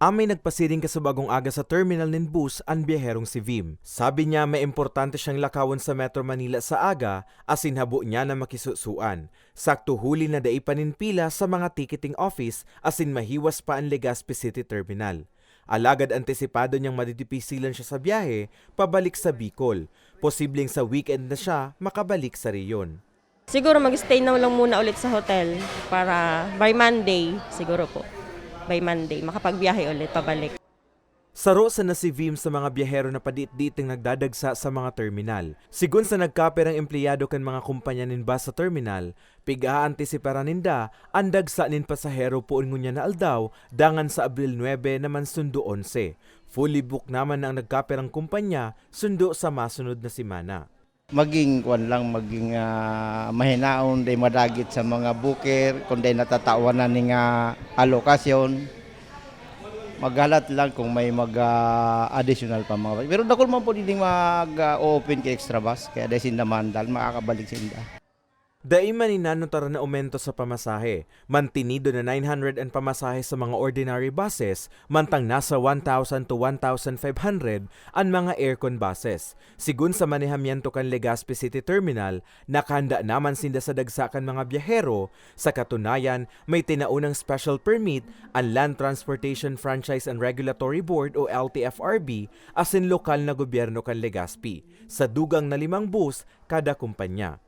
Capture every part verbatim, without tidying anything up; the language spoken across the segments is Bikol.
Amay nagpasiring kasubagong aga sa terminal nin bus an biyaherong si Vim. Sabi niya may importante siyang lakawon sa Metro Manila sa aga asin habo niya na makisusuan. Sakto huli na dai pa nin pila sa mga ticketing office asin mahiwas pa an Legazpi City Terminal. Alagad antisipado niyang madidipisilan siya sa biyahe pabalik sa Bicol. Posibleng sa weekend na siya makabalik sa rehiyon. Siguro mag-stay na lang muna ulit sa hotel para by Monday, siguro po. By Monday, makapagbiyahe ulit pabalik. Saro sana si Vim sa mga biyahero na padiit-diit nang nagdadagsa sa mga terminal. Sigon sa nagkaperang empleyado kan mga kumpanya nin bus sa terminal, pig-aantisiparan ninda an dagsa nin pasahero poon ngunyan na aldaw dangan sa Abril nuebe naman sundo onse. Fully booked naman na ang nagkaperang kumpanya sundo sa masunod na semana. Maging kuwan lang, maging, ah, mahinaon, dai madagit sa mga booker, kun dai natatawan na ning, ah, alokasyon. Maghalat lang kung may mag, ah, additional pa mga, pero dakul man po din mag, ah, o-open kay extra bus, kaya dai sinda maandal, makakabalik sinda. Dai man inanutaran na aumento sa pamasahe. Mantinido na nine hundred an pamasahe sa mga ordinary buses, mantang nasa one thousand to one thousand five hundred an mga aircon buses. Sigon sa manehamiento kan Legazpi City Terminal, nakahanda naman sinda sa dagsa kan mga biyahero. Sa katunayan, may tinaonang special permit an Land Transportation Franchise and Regulatory Board o L T F R B asin lokal na gobyerno kan Legazpi, sa dugang na limang bus kada kumpanya.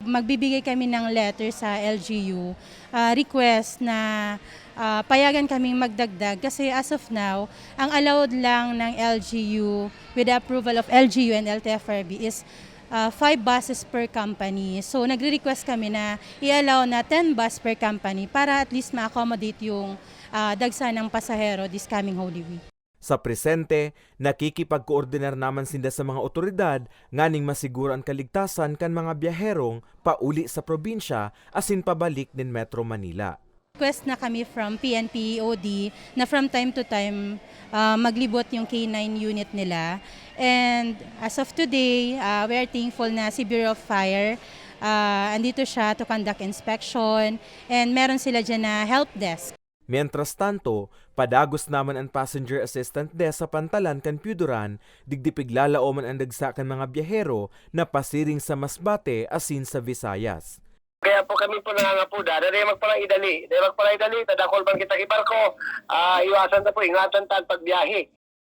Magbibigay kami ng letter sa L G U, ah, request na, ah, payagan kaming magdagdag kasi as of now, ang allowed lang ng L G U with the approval of L G U and L T F R B is, ah, five buses per company. So, nagre-request kami na i-allow na ten bus per company para at least ma-accommodate yung, ah, dagsa ng pasahero this coming Holy Week. Sa presente, nakikipagkoordinar naman sinda sa mga otoridad nganing masiguro an kaligtasan kan mga biyaherong pauli sa probinsya asin pabalik nin Metro Manila. Request na kami from P N P O D na from time to time, ah, maglibot yung K nine unit nila. And as of today, ah, we are thankful na si Bureau of Fire, ah, andito siya to conduct inspection, and meron sila dyan na help desk. Mientras tanto, padagos naman an passenger assistant desk sa pantalan kan Pio Duran, digdi piglalaoman an dagsa kan mga biyahero na pasiring sa Masbate asin sa Visayas. Kaya po kami po nangangapoda, dai magpalang idali, dai magpalang idali, tadakol man kita ki barko, ah, iwasan ta po, ingatan ta an pagbiyahe.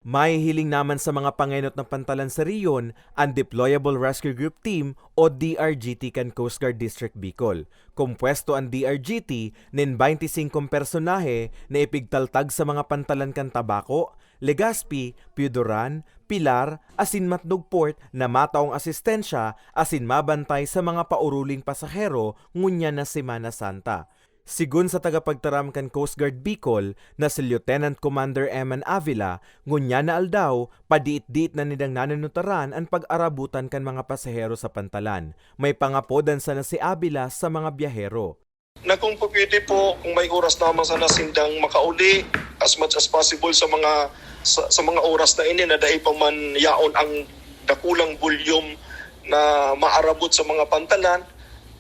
Mahihiling naman sa mga pangenot na pantalan sa rehiyon an Deployable Rescue Group Team o D R G T kan Coast Guard District Bicol. Kompuesto an D R G T nin baynte singkong personahe na ipigtaltag sa mga pantalan kan Tabaco, Legazpi, Pio Duran, Pilar, asin Matnog Port na mataong asistensya asin mabantay sa mga pauruling pasahero ngunyan na Semana Santa. Sigon sa tagapagtaram kan Coast Guard Bicol na si Lieutenant Commander Eman Avila, ngunyan na aldaw, padiit-diit na nindang nanunutaran an pag-arabutan kan mga pasahero sa pantalan. May pangapodan sana si Avila sa mga biyahero. Na kung po pwede po, kung may oras naman sana sindang makauli, as much as possible sa mga, sa, sa mga oras na ini na dai pa man yaon ang dakulang volume na maarabot sa mga pantalan,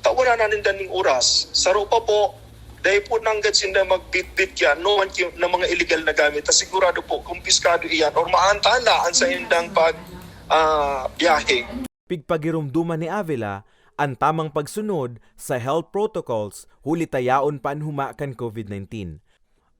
tawaran na ninda ning oras. Saro pa po, dai po nanggad sinda magbitbit yan, no, an ki-, ng mga illegal na gamit. Ta sigurado po, kumpiskado iyan or maantala an sa indang pag, ah, biyahe. Pigpagiromdoman ni Avila an tamang pagsunod sa health protocols huli ta yaon pa an huma kan COVID nineteen.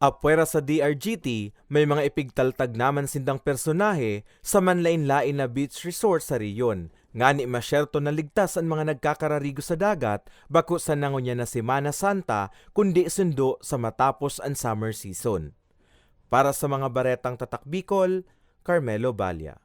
Apwera sa D R G T, may mga ipigtaltag naman sindang personahe sa manlain-lain na beach resort sa rehiyon, ngani masyerto na ligtas an mga nagkakararigo sa dagat bako sana ngunyan na Semana Santa, kundi sundo sa matapos an summer season. Para sa mga baretang Tatak Bicol, Carmelo Balla.